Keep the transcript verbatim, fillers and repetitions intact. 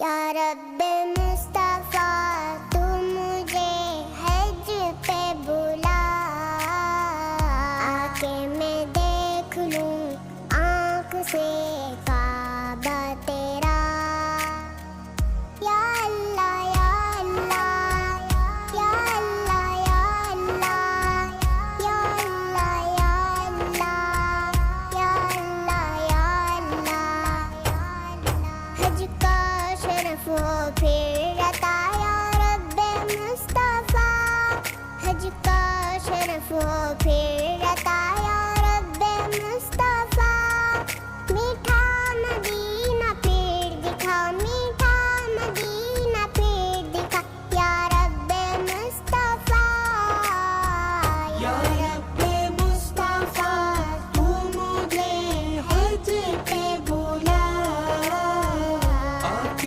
या रब मुस्तफ़ा, तू मुझे हज पे बुला, आके मैं देख लूं आँख से काबा तेरा। या अल्लाह, या अल्लाह, या अल्लाह, या अल्लाह, या अल्लाह, या अल्लाह, या अल्लाह, या अल्लाह। हज का शरफ हो फिर